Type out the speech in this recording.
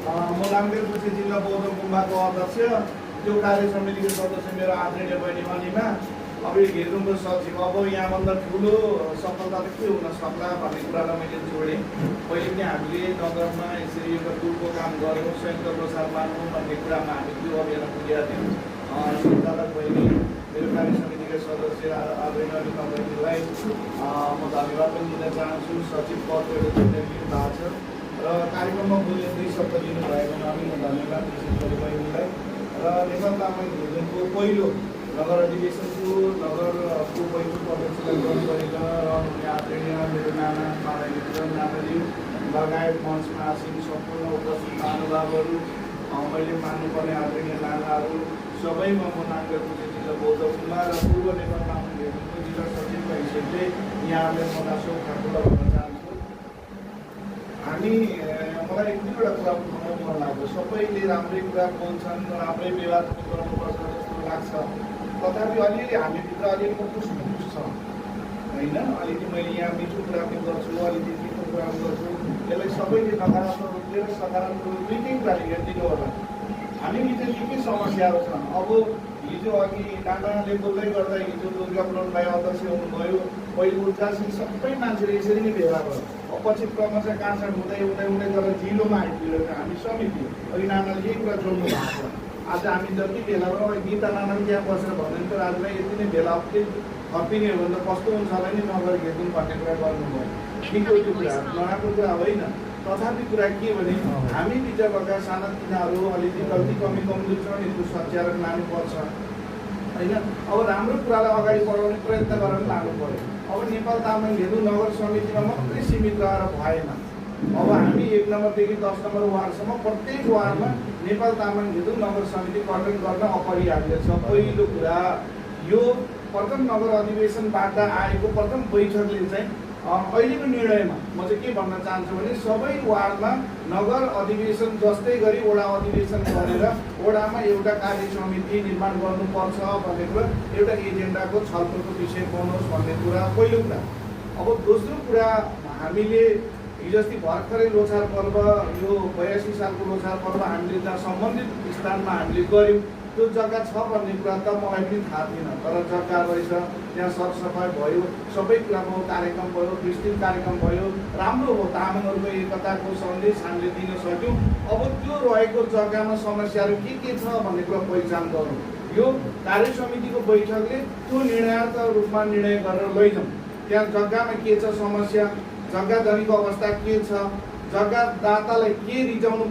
म नामदेवपछि जिल्ला बौद्ध गुम्बाको अध्यक्ष, त्यो कार्य समितिको सदस्य मेरो आदरणीय बहिनी अनिमा, अब यो घेरुङको सचिव। अब यहाँभन्दा ठुलो सफलता त के हुन सक्ला भन्ने कुरालाई मैले जोडेँ। पहिले पनि हामीले नगरमा यसरी एउटा पुलको काम गऱ्यौँ, संयुक्त प्रसार मानौँ भन्ने कुरामा हामी त्यो अभियान पुगेका थियौँ। सञ्चालक बहिनी, मेरो कार्य समितिका सदस्य आदरणीय अनिमा बहिनीलाई म धन्यवाद पनि दिन चाहन्छु। सचिव पदको एउटा लिनु भएको छ र कार्यक्रममा बोल्ने 2 शब्द दिनुभएकोमा पनि म धन्यवाद विशेष गरी बहिनीलाई। र नेपाल तामाङ घेरुङको पहिलो नगर अधिवेशनको नगरको बैठक अध्यक्षलाई ग्रहण गरेका रहनुहुने आदरणीय मेरो नाना माननीय नानाज्यू लगायत मञ्चमा आसीन सम्पूर्ण उपस्थित महानुभावहरू, मैले मान्नुपर्ने आदरणीय नानाहरू सबैमा म नामदेवपछि जिल्ला बौद्ध गुम्बा र पूर्व नेपाल तामाङ घेरुङको जिल्ला सचिवको हैसियतले यहाँहरूलाई म दासो ठाकुरलाई भन्न चाहन्छु। हामी मलाई 1-2 कुरा भन्नु मन लाग्छ। सबैले राम्रै कुरा बोल्छन्, राम्रै व्यवहार गर्नुपर्छ जस्तो लाग्छ, तथापि अलिअलि हामीभित्र अलिअलि कुछ छ होइन। अलिकति मैले यहाँ मिठो कुरा पनि गर्छु, अलिकति मिठो कुरा पनि गर्छु। यसलाई सबैले नकारात्मक रूपले र सकारात्मक रूपले दुईटै कुराले हेरिदिनु होला। हामीभित्र निकै समस्याहरू छन्। अब हिजो अघि नानाले बोल्दै गर्दा हिजो दुर्गा पुराण भाइ अध्यक्ष हुनुभयो, पहिले उद्घाटन सबै मान्छेले यसरी नै भेला भयो। अब पछि क्रमशः काँडसाँड हुँदै हुँदै हुँदै गरेर जिलोमा आइपुग्यो हामी समिति। अघि नानाले यही कुरा जोड्नु भएको छ। आज हामी जति भेला भयौँ, गीता नानाले त्यहाँ बसेर भन्दैन त राजुलाई यति नै भेला थपिने हो भने त कस्तो हुन्छ होला नि नगर घेरुङ भन्ने कुरा गर्नुभयो। ठिक हो, त्यो कुरा नराम्रो कुरा होइन। तथापि कुरा के भने हामी बिच भएका सानातिनाहरू अलिकति गल्ती कमी कमजोरी छ नि, त्यो सच्याएर लानुपर्छ होइन। अब राम्रो कुरालाई अगाडि बढाउने प्रयत्न गरेर लानु पर्यो। अब नेपाल तामाङ घेरुङ नगर समितिमा मात्रै सीमित रहेर भएन। अब हामी 1 नम्बरदेखि 10 नम्बर वार्डसम्म प्रत्येक वार्डमा नेपाल तामाङ घेरुङ नगर समिति गठन गर्न अपरिहार्य छ। पहिलो कुरा यो प्रथम नगर अधिवेशनबाट आएको प्रथम बैठकले चाहिँ अहिलेको निर्णयमा म चाहिँ के भन्न चाहन्छु भने सबै वार्डमा नगर अधिवेशन जस्तै गरी वडा अधिवेशन गरेर वडामा एउटा कार्य समिति निर्माण गर्नुपर्छ भन्ने कुरा एउटा एजेन्डाको छलफलको विषय बनोस् भन्ने कुरा पहिलो कुरा। अब दोस्रो कुरा, हामीले हिजोअस्ति भर्खरै लोछार पर्व, यो 82 सालको लोछार पर्व हामीले जहाँ सम्बन्धित स्थानमा हामीले गऱ्यौँ, त्यो जग्गा छ भन्ने कुरा त मलाई पनि थाहा थिएन। तर जग्गा रहेछ, त्यहाँ सरसफाइ भयो, सबै कुराको कार्यक्रम भयो, विस्तृत कार्यक्रम भयो, राम्रो हो। तामाङहरूको एकताको सन्देश हामीले दिन सक्यौँ। अब त्यो रहेको जग्गामा समस्याहरू के छ भन्ने कुरा पहिचान गरौँ। यो कार्य समितिको बैठकले त्यो निर्णयात्मक रूपमा निर्णय गरेर लैजाउँ। त्यहाँ जग्गामा के छ समस्या, जग्गा जमीको अवस्था के छ, जग्गादातालाई के रिजाउनु